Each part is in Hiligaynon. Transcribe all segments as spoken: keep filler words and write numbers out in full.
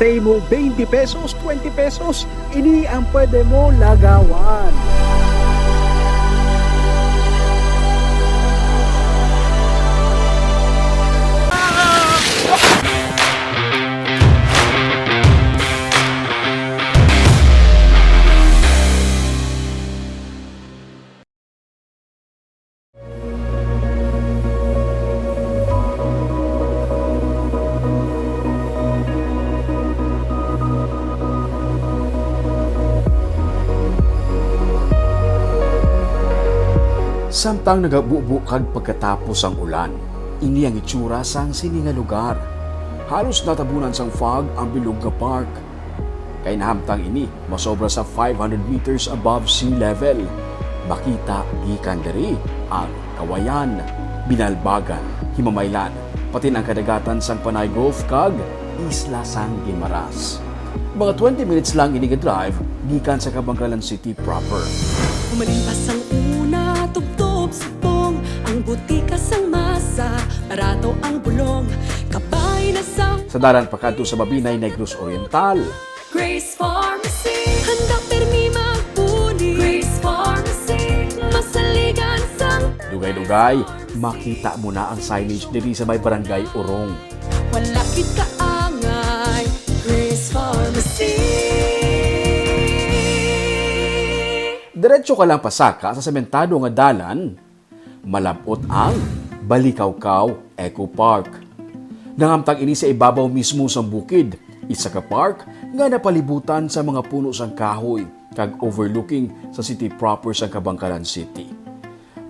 Sa imo twenty pesos, twenty pesos, ini ang pwede mo lagawan. Samtang nagabubo kag pagkatapos ang ulan, ini ang itsura sang sini nga lugar. Halos natabunan sang fog ang bilog nga park. Kay nahamtang ini masobra sa five hundred meters above sea level. Makita gikan diri ang Kawayan, Binalbagan, Himamaylan, pati na ang kadagatan sang Panay Gulf kag Isla sang Guimaras. Mga twenty minutes lang ini nga drive gikan sa Kabankalan City proper. Umalin pa sang una, tubtob subong, ang butika sang masa, barato ang bulong, kabay na sang Sa dalan pakadto sa Mabinay, Negros Oriental, Grace Pharmacy. Handa pirmi magpuli. Grace Pharmacy. Masaligan sang Dugay-dugay, makita mo na ang signage diri sa may Barangay Orong. Wala kita angay. Grace Pharmacy. Diretso ka lang pasaka sa sementado nga dalan, malab-ot ang Balikawkaw Eco Park. Nangamtang ini sa ibabaw mismo sang bukid, isa ka park nga napalibutan sa mga puno sang kahoy kag overlooking sa city proper sang Kabankalan City.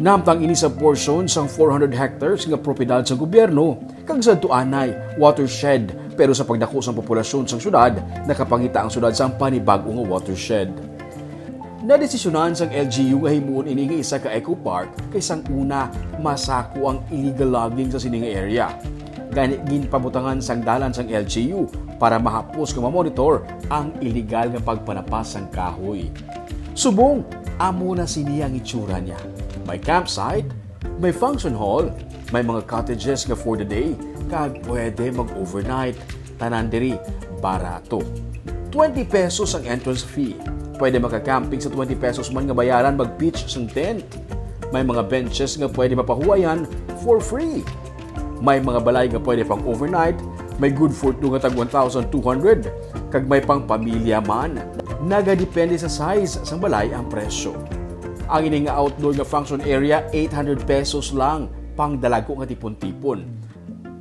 Namtang ini sa portion sang four hundred hectares nga propiedad sa gobyerno kag sadto anay watershed, pero sa pagdako sang populasyon sang syudad, nakapangita ang syudad sang panibag-o nga watershed. Nadesisyonan sang L G U nga himuon ini nga isa ka eco park kay sang una, masako ang illegal logging sa sini nga area. Gani, ginpabutangan sang dalan sang L G U para mahapos nga ma-monitor ang illegal nga pagpanapas sang kahoy. Subong, amo na sini ang itsura niya. May campsite, may function hall, may mga cottages nga for the day, kag pwede mag-overnight. Tanan diri barato. Twenty pesos ang entrance fee. Pwede maka-camping sa twenty pesos man nga bayaran, mag-pitch sang tent. May mga benches nga pwede mapahuwayan for free. May mga balay nga pwede pang overnight, may good for two nga tag one thousand two hundred, kag may pang pamilya man. Nagadepende sa size sang balay ang presyo. Ang ini nga outdoor nga function area, eight hundred pesos lang, pang dalago nga tipon-tipon.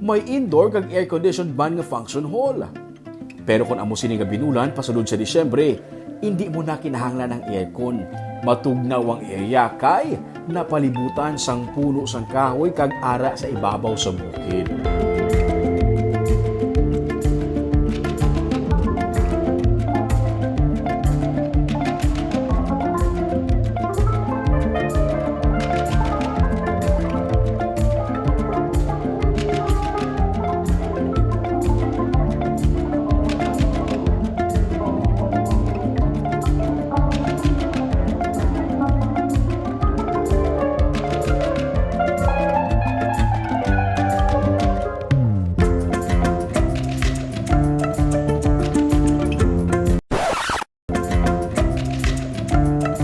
May indoor kag air-conditioned man nga function hall. Pero kon amo sini nga binulan pasulod sa Disyembre, indi mo na kinahanglan ang aircon. Matugnaw ang area kay napalibutan sang puno sang kahoy kag ara sa ibabaw sa bukid.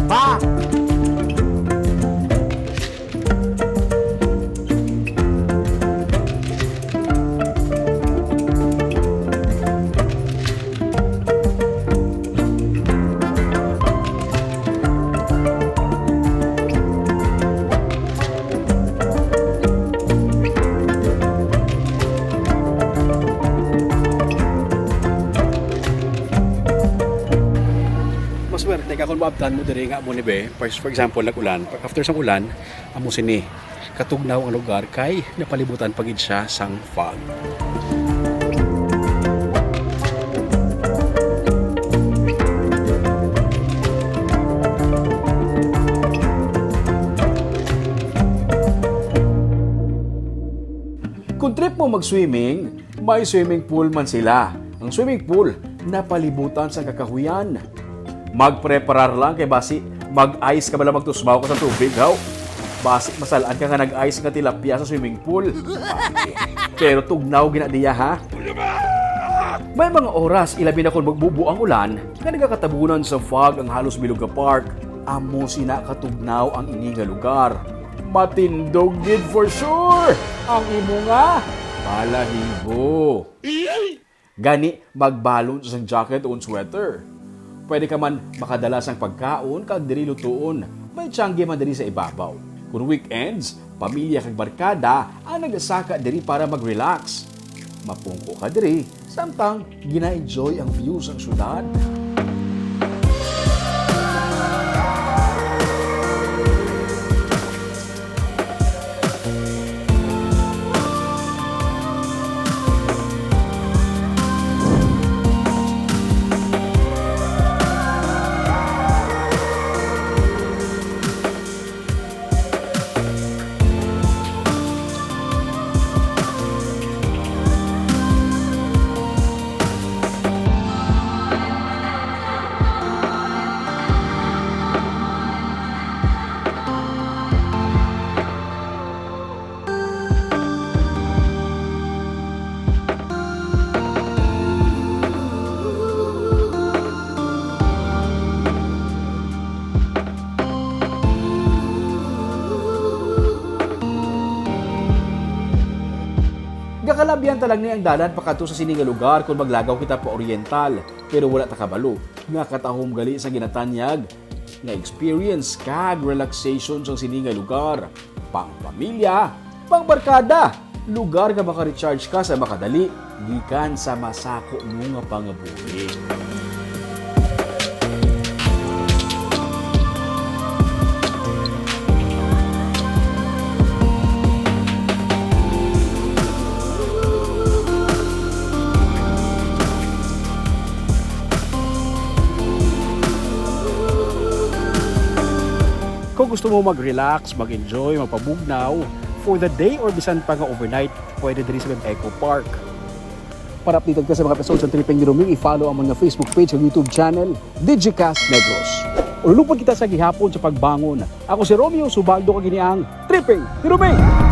Pa! Maswerte ka kung maabtan mo diri nga amo ni be. For, for example, nag-ulan. After sang ulan, amo sini. Katugnaw ang lugar kay napalibutan pa gid siya sang fog. Kung trip mo mag-swimming, may swimming pool man sila. Ang swimming pool napalibutan sang kakahuyan. Magpreparar lang kay basi mag-ice ka bala, magtusmaw ka sa tubig, haw. Basi masal-an ka nga nag-ice nga tilapia sa swimming pool. Pero tugnaw gina diya, ha? May mga oras, ilabi na kon magbubo ang ulan, nga nagakatabunan sa fog ang halos bilog nga park. Amo sina katugnaw ang ini nga lugar. Matindog gid for sure ang imo nga balahibo. Gani, magbalon sa sang jacket o sweater. Pwede ka man makadala sang pagkaon kag diri lutuon. May tiangge man diri sa ibabaw. Kon weekends, pamilya kag barkada ang nagasaka diri para mag-relax. Mapungko ka diri, samtang gina-enjoy ang view sang syudad. Gakalabyan ta lang ni ang dalan pakadto sa sini nga lugar kon maglagaw kita pa oriental, pero wala ta kabalo nga katahom gali sa ginatanyag nga experience kag relaxation sang sini nga lugar. Pang pamilya, pang barkada, lugar nga maka-recharge ka sa makadali gikan sa masako mo nga pangabuhi. Kung gusto mo mag-relax, mag-enjoy, magpabugnaw, for the day or bisan pa nga overnight, pwede diri sa Eco Park. Para updated ka sa mga episodes sa Tripping ni Roming, i-follow ang mga Facebook page ug YouTube channel, Digicast Negros. Ululupod kita sa gihapon sa pagbangon. Ako si Romeo Subaldo, kag ini ang Tripping ni Roming.